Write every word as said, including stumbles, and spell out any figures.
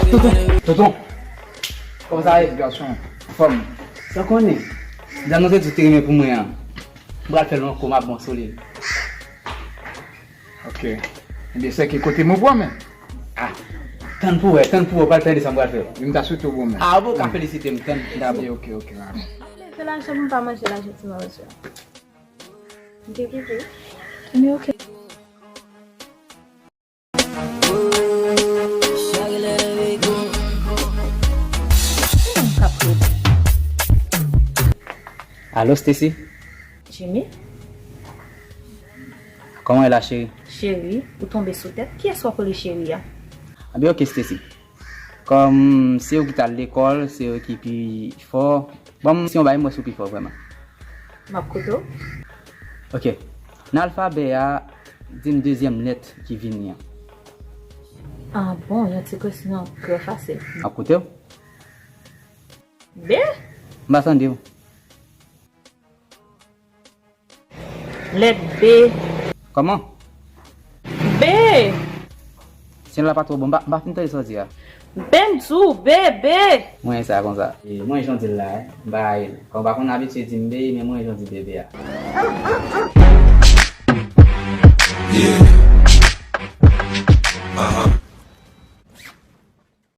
Tonton, tonton, kòman sa ye? Gason, anfòm. Sa w konnen? Zam nan te di w te renmen pou mwen an. M pral fè l yon kou, m ap bon sou li. Ok. Ebyen, sèke kote m ou pran men. Ah, tann pou wè, tann pou wè, pral tande sa m pral fè. M ta swete w bon men. Ah, bon, ou ka felisite m, tann dabò. Ok, ok, ok, ok. Fè lajan pou m pa manje lajan ti mawòsyo. M te kite. Men ok. Alo, Stacy? Jimmy? Kòman w ye la, cheri? Cheri, ou tonbe sou tèt. Kiyès w ap rele cheri a? Anben, ok, Stacy. Kòm se ou ki t al lekòl, se ou ki pi fò. Ban m misyon ba m wè si w pi fò vrèman. M ap koute w. Ok. Nan alfabè a, di m dezyèm lèt ki vini an. Ah bon, yon ti kesyon trè fasil. M ap koute w. B? M pa tande w. Lèt B. Kòman? B. Siyal la pa twò bon, m pa, m pa fin tande sa w di a. B, m di w, B, B. Mwen sa konsa. E, mwen jan w di l la, e. M pa, kòm w pa konn abitye di m B, men mwen jan w di bebe a.